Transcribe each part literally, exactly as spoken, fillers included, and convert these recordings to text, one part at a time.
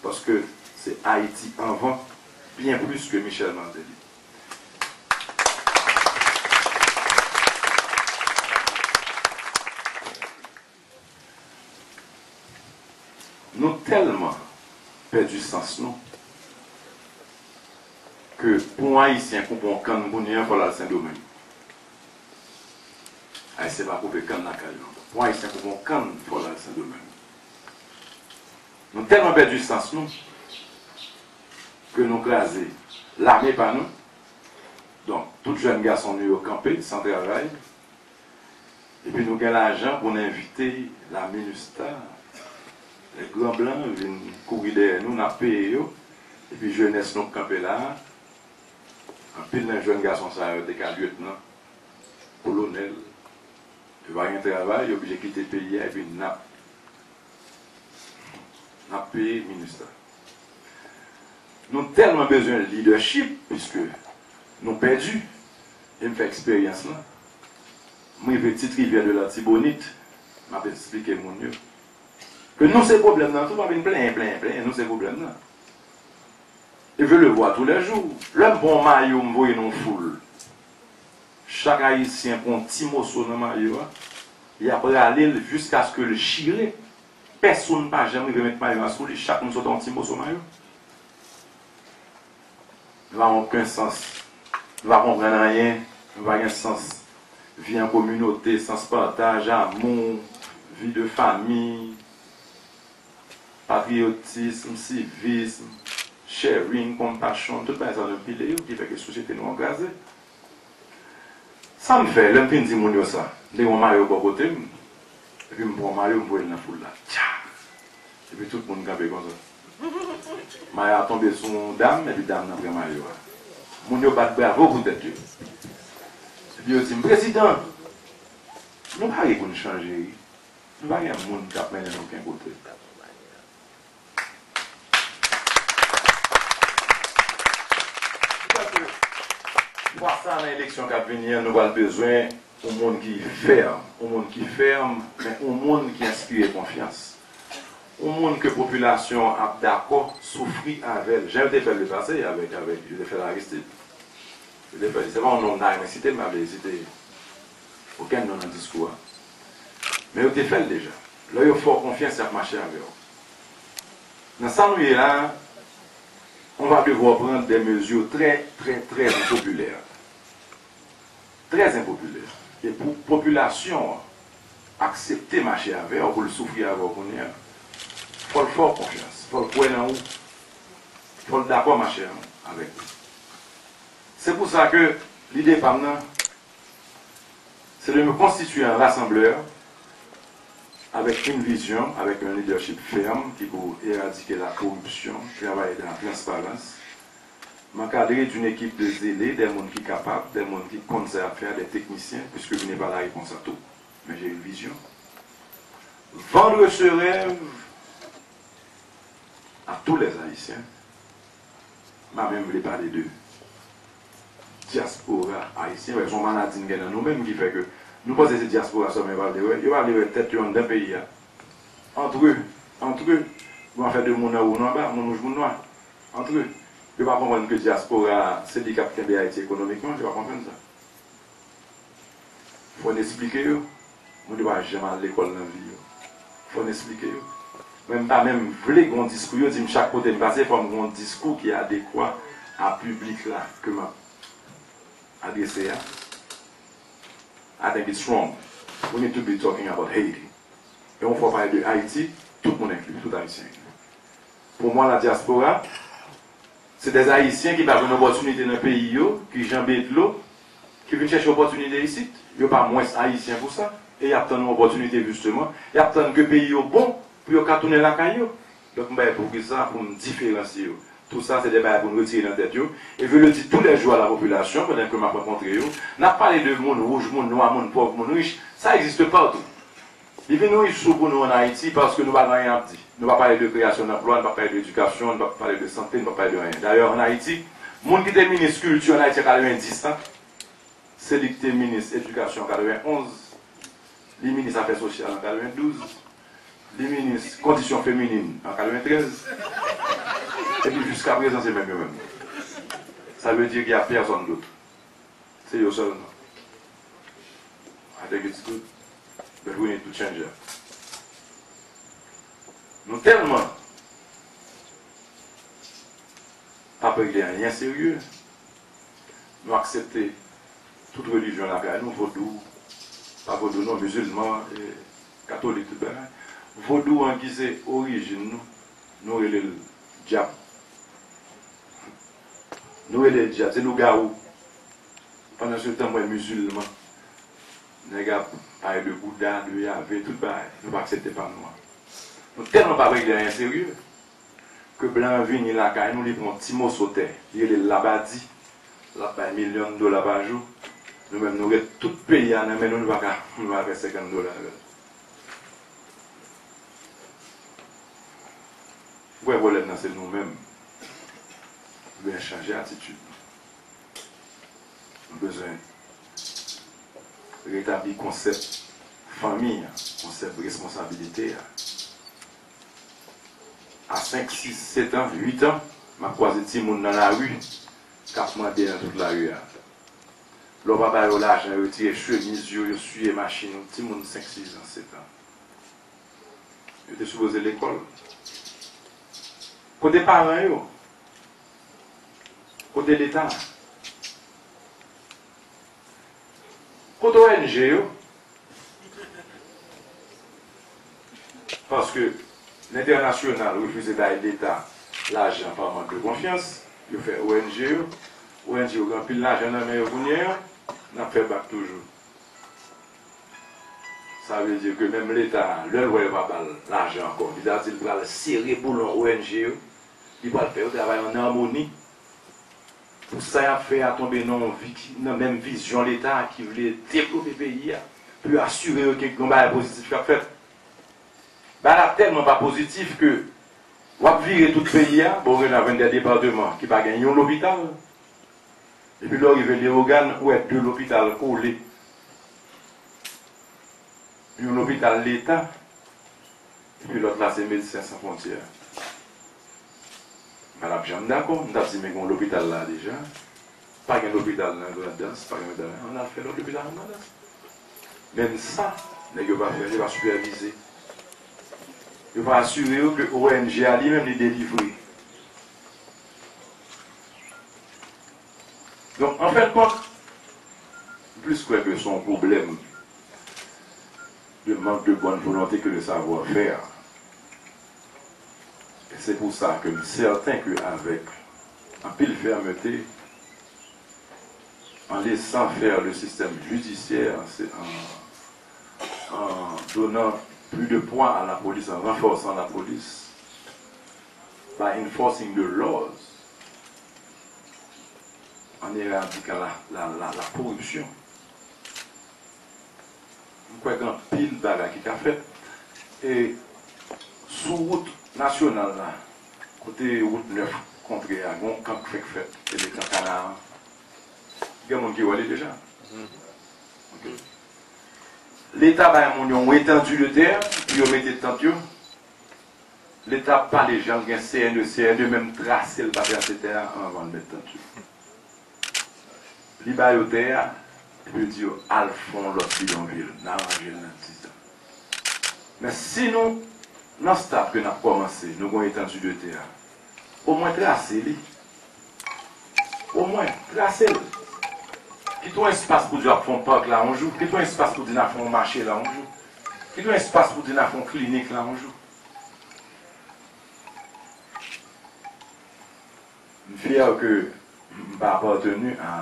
Paske se Ayiti anvan, byen plis ke Michel Martelly. Nou tèlman pèdi sans nou ke pou yon Ayisyen koupe yon kann kounye a, fò l al Sendomeng. Ayisyen pa koupe kann lakay yo ankò. Pou yon Ayisyen koupe yon kann, fò l al Sendomeng. Nou tèlman pèdi sans nou ke nou kraze lame pa nou. Donk, tout jèn gason nou yo kanpe san travay. Epi nou gen lajan pou n envite la MINUSTAH, lè gran blan vin kouri dèyè nou, n ap peye yo. Epi jenès nou k kanpe la a, anpil nan jèn gason sa yo te ka lyetnan, kolonèl. Yo pa gen travay, yo oblije kite peyi a, epi n ap, n ap peye MINUSTAH. Nou tèlman bezwen leadership, piske nou pèdi, e m fè eksperyans lan. M rive Ti Rivyè de Latibonit, m ap eksplike moun yo ke nou se pwoblèm nan tou, pa vin plenyen, plenyen, plenyen, nou se pwoblèm nan. Et je le vois tous les jours. Lè m pran yon mayo, m voye nan yon foul. Chak Ayisyen pran yon ti moso nan mayo a, y ap rale l jiskaske l chire. Pèsonn pa janm rive met mayo a sou li, chak moun sot yon ti moso mayo. Nou pa gen okenn sans. Nou pa konprann anyen. Nou pa gen sans vi an kominote, sans pataj, amou, vi de fami, patriyotism, sivism, sharing, compassion, tout bagay sa yo nou pile yo, ki fè ke sosyete nou an kraze. Sa m fè, lè m fin di moun yo sa, m te gen yon mayo bò kote m, epi m pran mayo, m voye l nan foul la. Tcha! Epi tout moun kanpe konsa. Mayo a tonbe sou yon dam, epi dam nan pran mayo a. Moun yo bat bravo pou tèt yo. Epi yo di m, "Prezidan, nou pare pou n chanje, wi. Nou pa gen moun k ap mennen n okenn kote." Fwa sa, nan eleksyon k ap vini an, nou pral bezwen yon moun ki fèm, yon moun ki fèm, men yon moun ki enspire konfyans. Yon moun ke popilasyon an ap dakò soufri avè l. Jan yo te fè l lepase avèk, avèk, yo te fè l Aristide. Yo te fè l. Se pa yon non m ta renmen site, m pa vle site okenn non nan diskou a. Men yo te fè l deja. Lè yo fè w konfyans, y ap mache avè w. Nan sa nou ye la, on va devoir prendre des mesures très, très, très impopulaires. Trè enpopilè. E pou popilasyon an aksepte mache avè w, pou l soufri avè w kounye a, fò l fè w konfyans, fò l kwè nan ou, fò l dakò mache avèk ou. Se pou sa ke lide pa m nan, se de me constituer un rassembleur avec une vision, avec un leadership ferme qui pour éradiquer la corruption, travailler dans la transparence, m'encadrer d'une équipe de zélés, des moun ki kapab, des moun ki konn sa y ap fè a, des techniciens, puisque je n'ai pas la réponse à tout, mais j'ai une vision. Vendre ce rêve à tous les Haïtiens. M pa menm vle pale de dyaspora ayisyen, se yon maladi n gen nan nou menm ki fè ke nou panse se dyaspora sèlman yo pa vle wè, yo pa vle wè tèt yo anndan peyi a. Entre eux, entre eux, gon afè de moun anwo, moun anba, moun wouj, moun nwa. Entre eux, yo pa konprann ke dyaspora a, se li k ap kenbe Ayiti ekonomikman, yo pa konprann sa. Fò n esplike yo. Moun yo pa janm al lekòl nan vi yo. Fò n esplike yo. Mwen, m pa menm vle gon diskou yo di m chak kote m pase, fò m gon diskou ki adekwa a piblik la ke m ap adrese a. I think it's wrong. We need to be talking about Haiti. E yon fwa w pale de Ayiti, tout moun enkli, tout Ayisyen enkli. Pou mwen, la diaspora, se dè Ayisyen ki pa jwenn opòtinite nan peyi yo, ki janbe dlo, ki vin chèche opòtinite isit. Yo pa mwens Ayisyen pou sa. E y ap tann yon opòtinite, jisteman. Y ap tann ke peyi yo bon pou yo ka tounen lakay yo. Donk, m pa wè poukisa pou m diferansye yo. Tout sa, se de bagay pou n retire nan tèt yo. Et je le dis tous les jours à la population, pandan ke m ap rankontre yo, n ap pale de moun wouj, moun nwa, moun pòv, moun rich. Ça existe partout. Li vin yon issue pou nou ann Ayiti paske nou pa gen anyen ap di. Nou pa pale de kreyasyon danplwa, nou pa pale de edikasyon, nou pa pale de sante, nou pa pale de anyen. Dayè, ann Ayiti, moun ki te minis kilti ann Ayiti an katrevenndis la, se li ki te minis edikasyon an katrevenonz, li minis afè sosyal an katrevendouz, li minis kondisyon feminin an katreventrèz. Epi jiska prezan se menm yo menm. Sa vle di gen pèsonn dòt. Se yo sèlman. I think it's good, but we need to change that. Nou tèlman p ap regle anyen serye. Nou aksepte tout relijyon lakay nou, vodou, pa vodou non, mizilman, e, katolik, tout bagay. Vodou an ki se orijin nou, nou rele l dyab. Nou rele l dyab, se lougawou. Pandan se tan, mwen mizilman, nèg ap pale de Bouda, de Yave, tout bagay. Nou pa aksepte pa nou an. Nou tèlman pa regle anyen serye. Ke blan an vini lakay nou, li pran yon ti moso tè, li rele l Labadi, l ap bay milyon dola pa jou. Nou menm, nou ret tout peyi a nan men nou, nou pa ka, nou pa fè senkant dola avè l. Ou wè pwoblèm nan se nou menm. Nou bezwen chanje atitid nou. Nou bezwen retabli konsèp fanmi an, konsèp responsabilite a. A senk, sis, sèt an, uit an, m ap kwaze timoun nan lari k ap mande nan tout lari a. Lè w pa ba yo lajan, yo retire chemiz yo, yo siye machin ou, timoun senk, sis an, sèt an. Yo te sipoze lekòl. Kote paran yo? Kote Leta? Kote O N G yo? Paske lentènasyonal refize bay Leta lajan pa mank de konfyans, yo fè O N G yo. O N G yo gen anpil lajan nan men yo kounye a, n ap fè bak toujou. Sa vle di ke menm Leta a, lè l wè yo pa ba l lajan ankò, li ta di l pral sere boulon O N G yo, li pral fè yo travay ann amoni pou sa y ap fè a tonbe nan yon vi-, nan menm vizyon Leta a ki vle devlope peyi a, pou yo asire yo ke gen yon bagay pozitif k ap fèt. Bagay la tèlman pa pozitif ke w ap vire tout peyi a, bon, w gen nan venndè depatman ki pa gen yon lopital. Epi lè w rive Leyogàn, ou wè de lopital kole. Yon lopital Leta, epi lòt la se Medsen San Fwontyè. Mwen pa t ap janm dakò, m t ap di, men gen yon lopital la deja. Pa gen lopital nan Grandans, pa gen lopital nan, ann al fè lòt lopital nan Grandans. Menm sa, nèg yo pa fè, yo pa sipèvize. Yo pa asire yo ke O N G a li menm li delivre. Donk, an fen de kont, m plis kwè ke se yon pwoblèm de manque de bonne volonté que de savoir-faire. E se pou sa ke m sèten ke avèk anpil fèmete, en laissant faire le système judiciaire, c'est en, en donnant plus de poids à la police, en renforçant la police, by enforcing the laws, en éradiquant la, la, la, la corruption. M kwè gen anpil bagay ki ka fèt. E sou wout nasyonal la, kote wout nèf kontre a, gen yon kan k fèk fèt, se le kan Kanaran. Gen moun ki wè li deja? Ok. Leta bay moun yon etandi de tè pou yo mete tant yo. Leta ap pale jan l gen C N E, C N E menm trase l pa trase tè a anvan l met tant yo. Li ba yo tè a, epi l di yo, al fè yon lòt bidonvil, n a ranje l nan dizan. Men si nou, nan stad ke n ap kòmanse, nou gen yon etandi de tè a, omwen trase li. Omwen, trase l. Kite yon espas pou di w ap fè yon pak la yon jou. Kite yon espas pou di n a fè yon mache la yon jou. Kite yon espas pou di n a fè yon klinik la yon jou. M fyè ke m pa apateni a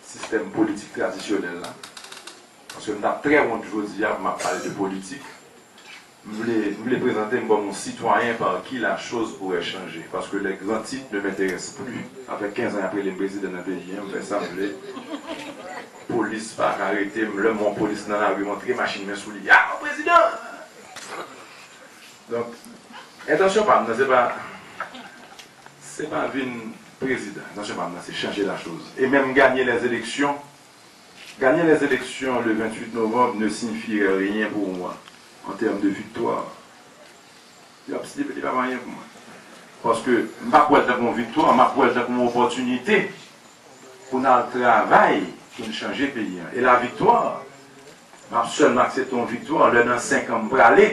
sistèm politik tradisyonèl la. Paske m t ap trè wont jodi a pou m ap pale de politik. M vle, m vle prezante m kòm yon sitwayen par qui la chose pourrait changer. Paske les grands titres ne m'intéressent plus. Sa fè kenz an y ap rele m prezidan nan peyi a, m fè sa m vle. Polis pa ka arete m. Lè m wè yon polis nan lari, m antre machin mwen sou li. Ah, prezidan! Donk, entansyon pa m nan, se pa, se pa vin prezidan. Entansyon pa m nan, se chanje la chose. E menm gagner les élections, gagner les élections le vingt-huit novembre ne signifierait rien pour moi en termes de victoire. Li pa, li pa anyen pou mwen. Paske m p ap wè l tankou yon viktwa, m ap wè l tankou yon opòtinite pou n al travay, pou n chanje peyi a. E laviktwa, m ap sèlman aksepte yon viktwa lè nan senk an m prale,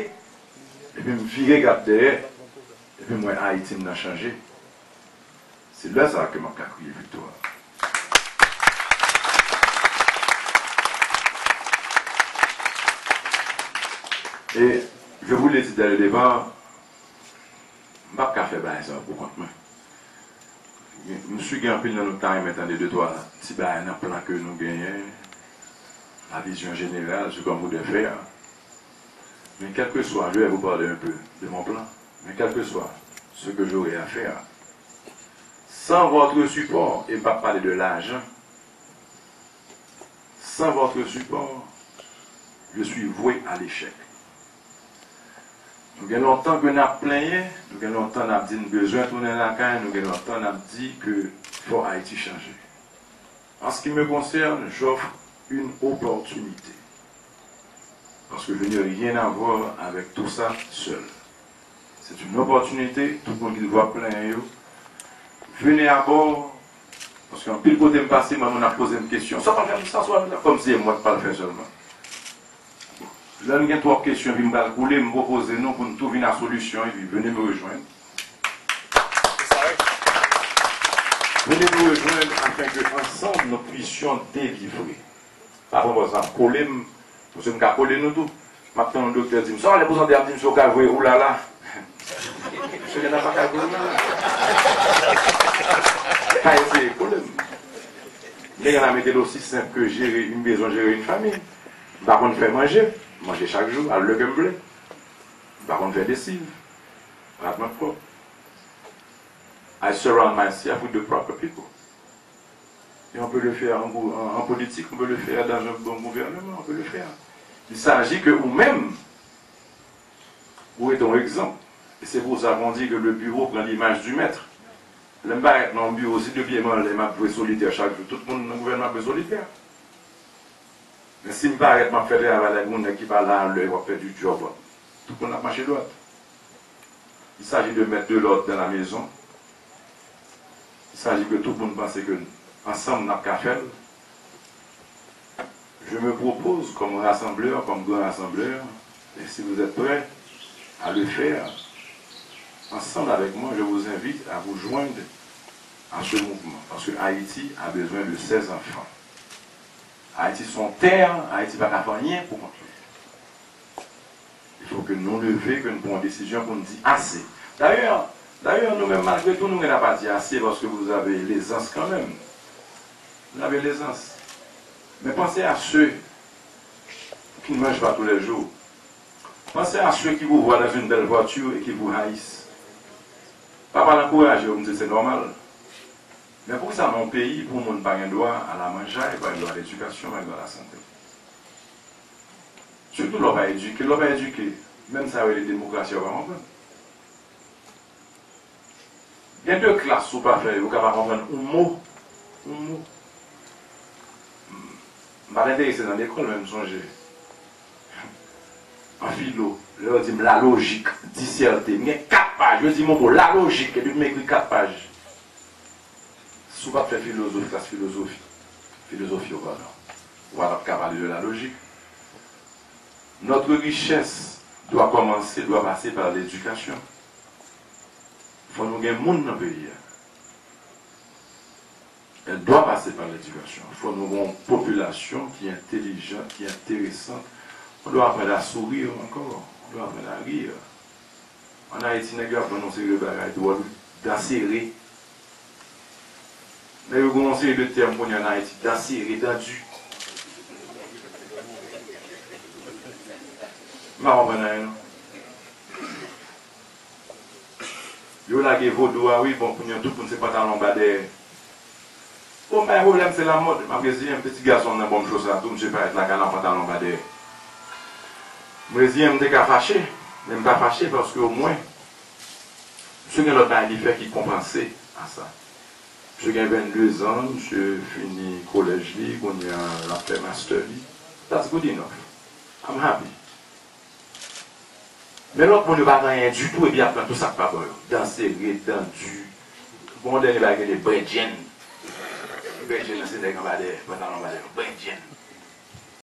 epi m vire gad dèyè, epi m wè Ayiti m nan chanje. Se lè sa a ke m ap ka kriye viktwa. E je vous l'ai dit dès le départ, m p ap ka fè bagay sa yo pou kont mwen. M si gen anpil nan nou ki ta renmen tande de twa ti bagay nan plan ke nou genyen, la vision générale, ce qu'on voudrait faire. Mais quel que soit, je vais vous parler un peu de mon plan. Mais quel que soit ce que j'aurai à faire, sans votre support, e m p ap pale de lajan, sans votre support, je suis voué à l'échec. Nou gen lontan ke n ap plenyen, nou gen lontan n ap di n bezwen tounen lakay, nou gen lontan n ap di ke fò Ayiti chanje. En ce qui me concerne, j'offre une opportunité. Parce que je n'ai rien à voir avec tout ça seul. C'est une opportunité, tout moun ki t ap plenyen yo, venez à bord, paske anpil kote m pase, mwen moun ap poze m kesyon, sa w pral fè sa, sa w pral fè, kòmsi se mwen k pral fè sèlman. Lè n gen twòp kesyon, epi m pral koule, m pwopoze nou pou n tou vin a solisyon, epi venez me rejoindre. Venez nous rejoindre afin que ensemble nous puissions délivrer. Pa pran pòz la, kole m, paske m ka kole nou tou. M ap tann yon doktè di m, sa w ale pou sante a, m di, misye, w ka voye oulala. Misye gentan pa ka voye oulala. Pa eseye kole m. M te gentan mete l osi senp ke jere, m bezwen jere yon fanmi. M pa konn fè manje, m manje chak jou, al lè ke m vle. M pa konn fè lesiv. Rad mwen pwòp. I surround myself with the proper people. Et on peut le faire en, gou- en, en politique, on peut le faire dans un bon gouvernement, on peut le faire. Il s'agit que ou menm, ou rete yon egzanp. E se pou sa ke on di ke le bureau prend l'image du maître. Lè m parèt nan yon biwo, si de pye m anlè, m ap jwe solitè chak jou, tout moun nan gouvènman ap jwe solitè. Men si m parèt, m ap fè travay la, gen yon nèg ki pa la anlè, w ap pèdi djòb ou. Tout moun ap mache dwat. Il s'agit de mettre de l'ordre dans la maison. Il s'agit que tout moun panse ke ansanm n ap ka fè l. Je me propose comme rassembleur, comme grand rassembleur, et si vous êtes prêts à le faire, ensemble avec moi, je vous invite à vous joindre à ce mouvement. Parce que Haïti a besoin de ses enfants. Ayiti se yon tè, Ayiti pa ka fè anyen pou kont li. Il faut que nou leve, ke n pran yon desizyon pou n di ase. Dayè, dayè, nou menm, malgre tou, nou gentan pa di ase, paske vous avez l'aisance quand même. Vous avez l'aisance. Mais pensez à ceux qui ne mangent pas tous les jours. Pensez à ceux qui vous voient dans une belle voiture et qui vous haïssent. Papa l ankouraje yo, m di se nòmal. Men poukisa nan yon peyi pou moun pa gen dwa a la manjay, pa gen dwa a ledikasyon, pa gen dwa a la sante? Sitou lè w pa edike, lè w pa edike, menm sa yo rele demokrasi a, w pa konprann. Gen de klas ou pa fè yo, ou ka pa konprann yon mo, yon mo. M pa t enterese nan lekòl, men m sonje. An filo, lè yo di m la logique, disserte, m gen kat paj, yo di m yon mo, la logique, epi m ekri kat paj. Si w pa t fè filozofi, klas filozofi, filozofi, yo, padon, ou pa t ap ka pale de la logique. Notre richesse doit commencer, doit passer par l'éducation. Fò nou gen moun nan peyi a. Elle doit passer par l'éducation. Fò nou gen yon popilasyon ki entèlijan, ki enteresan. On doit apprendre à sourire encore. On doit apprendre à rire. Ann Ayiti, nèg yo ap vann yon seri de bagay dwòl, wi. Dan sere. Nèg yo gen yon seri de tèm kounye a ann Ayiti, dan sere, dan di. M pa konprann anyen, non. Yo lage vodou a, wi, bon, kounye a tout moun se pantalon ba dèyè. Bon, m pa gen pwoblèm, se lamòd. M ap reziyen m, piti gason m nan ban m cho sa tou, misye parèt lakay la an pantalon ba dèyè. M reziyen m, m te ka fache, men m pa fache paske omwen, misye gen lòt bagay li fè ki konpanse a sa. Misye gen vennde zan, misye fini kolèj li, kounye a l ap fè master li. That's good enough. I'm happy. Men lòt moun yo pa gen anyen ditou epi y ap pran tou sa k pa bon yo. Dan sere, dan di. Gon dènye bagay ki rele bredjenn. Bredjenn nan se nèg anba dèyè, pantalon anba dèyè. Bredjenn.